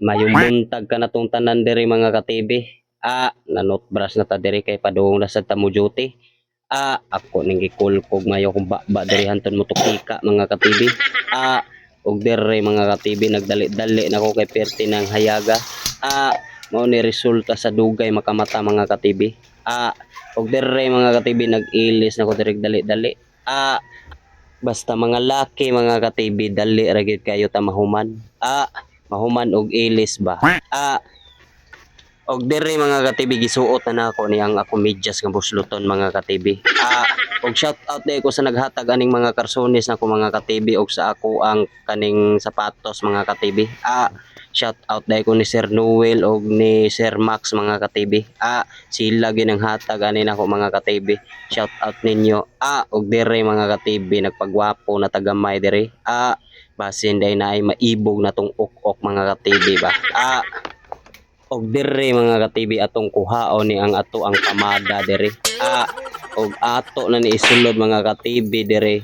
Mayong buntag ka na tong tanan diri, mga ka-TV. Na-toothbrush na ta diri kay padung na sad ta mo duty. Ako ning gikulkog mayo kong baba diri hanton mo tukika, mga ka-TV. Og diri, mga ka-TV, nagdali-dali na ko kay perti ng hayaga. Mao ni resulta sa dugay makamata, mga ka-TV. Og diri, mga ka-TV, nag-ilis na ko diri dali-dali. Basta mga laki, mga ka-TV, dali ra gyud kayo ta mahuman. Mahuman og ilis ba. Og diri, mga ka-TV, gisuot na nako ni ang ako medyas nga busluton, mga ka-TV. Og shout out diay ko sa naghatag aning mga karsones nako, mga ka-TV, og sa ako ang kaning sapatos, mga ka-TV. Shout out diay ko ni Sir Noel og ni Sir Max, mga ka-TV. Sila gyud ang hatag ani nako, mga ka-TV. Shout out ninyo. Og diri, mga ka-TV, nagpagwapo na ta gamay diri. Basin day na ay maibog na tong ok-ok, mga ka-TV ba. Og diri, mga ka-TV, atong kuhaon ni ang ato ang pamada diri. Og ato na ni isulod, mga ka-TV, diri.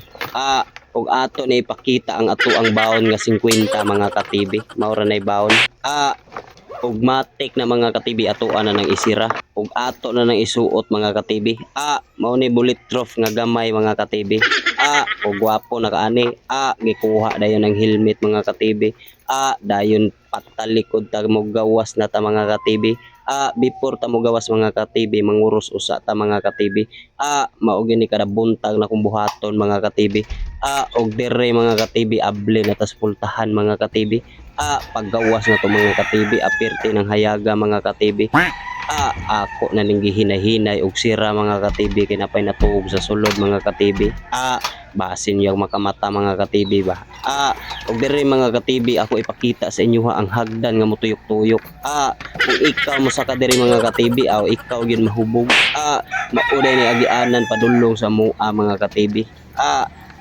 Og ato ni ipakita ang ato ang baon nga 50, mga ka-TV. Mao ra nay baon. Og matik na, mga ka-TV, atoa na nang isira. Og ato na nang isuot, mga ka-TV. Mao ni bulletproof nga gamay, mga ka-TV. Og gwapo na kaani. Gikuha dayon ang helmet, mga ka-TV. Dayon patalikod ta, mo gawas na ta, mga ka-TV. Before ta mo gawas, mga ka-TV, manguros usa ta, mga ka-TV. Mao gini kada buntag na kong buhaton, mga ka-TV. Og dire, mga ka-TV, able na tas pultahan, mga ka-TV. Paggawas na to, mga ka-TV, apirti ng hayaga, mga ka-TV. Ako na ning gihinay-hinay og sira, mga ka-TV, kay napay natuog sa sulod, mga ka-TV. Basin yung makamata, mga ka-TV ba. Og diri, mga ka-TV, ako ipakita sa inyo ha ang hagdan nga mutuyok-tuyok. Kung ikaw mo saka diri, mga ka-TV, aw ikaw gyud mahubog. Mao ni agianan padulong sa mua, mga ka-TV.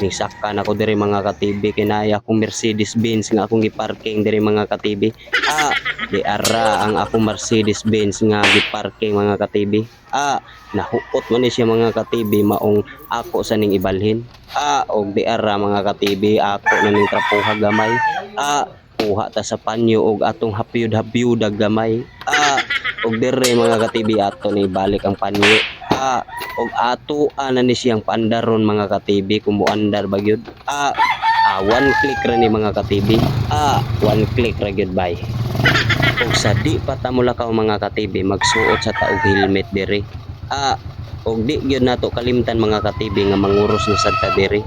Nisaka na ko diri, mga ka-TV, kinaya akong Mercedes Benz nga akong giparking diri, mga ka-TV. Di ara ang akong Mercedes Benz nga giparking, mga ka-TV. Nahuot man ni siya, mga ka-TV, maong ako sa ning ibalhin. Og di ara, mga ka-TV, ako na ning trapuha gamay. Kuha ta sa panyo og atong hapyud-hapyud gamay. Og dire, mga ka-TV, ato ni balik ang panyo. Og ato ana ni siyang paandaron, mga ka-TV, kung muandar ba gyud. One click ra ni, mga ka-TV. One click ra gyud bay. Og sa di pa ta mulakaw, mga ka-TV, magsuot sa ta og helmet diri. Og di gyud nato kalimtan, mga ka-TV, nga manguros na sad ta diri.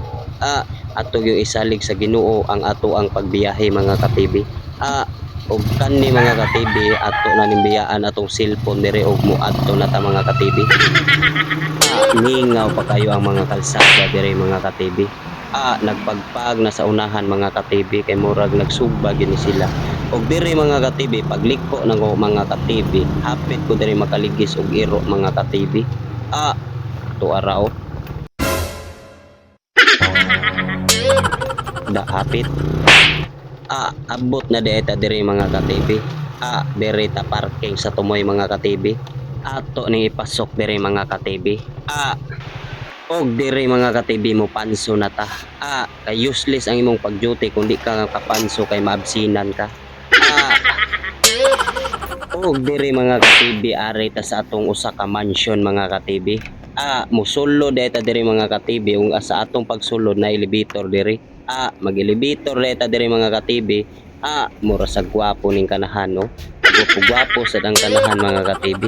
Ato gyud isalig sa Ginoo ang ato ang pagbiyahe, mga ka-TV. Og kani, mga ka-TV, ato na ning biyaan atong cellphone diri og muadto na ta, mga ka-TV. Mingaw pa kayo ang mga kalsada diri, mga ka-TV. Nagpagpag na sa unahan, mga ka-TV, kay murag nagsugba gyud ni sila. Og diri, mga ka-TV, pagliko nang mga ka-TV, hapit ko diri makaligis og iro, mga ka-TV. Tuara oh. Da hapit. Abot na di ta diri, mga ka-TV. Diri ta parking sa tumoy, mga ka-TV. Ato ning ipasok diri, mga ka-TV. Og diri, mga ka-TV, mo panso na ta. Kay useless ang imong pag-duty kung di ka kapanso kay maabsinan ka. Og diri, mga ka-TV, ari ta sa atong usa ka mansion, mga ka-TV. Musulod diay ta diri, mga ka-TV, ug sa atong pagsulod na elevator diri. Mag-elevator diay ta diri, mga ka-TV. Mura sa gwapo ning kanahan no. Gwapo-gwapo sad ang kanahan, mga ka-TV.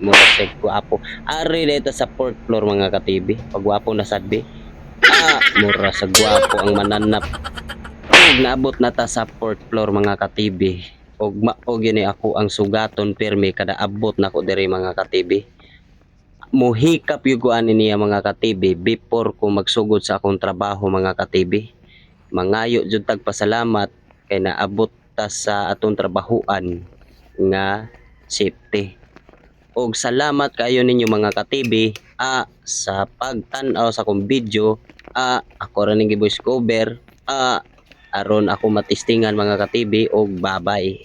Mura sa gwapo. Ari diay ta sa fourth floor, mga ka-TV. Pagwapo na sad bi. Mura sa gwapo ang mananap. Ug naabot na ta sa fourth floor, mga ka-TV. Og mao gyud ni ako ang sugaton pirmi kada abot nako diri, mga ka-TV. Muhikap gyud ko ani niya, mga ka-TV, before ko magsugod sa akong trabaho, mga ka-TV. Mangayo jud tag pasalamat kay naabot ta sa atong trabahuan nga safety. Og salamat kayo ninyo, mga ka-TV, sa pagtan-aw sa akong video. Ako ra ning gi-voice cover aron ako matistingan, mga ka-TV, og babay.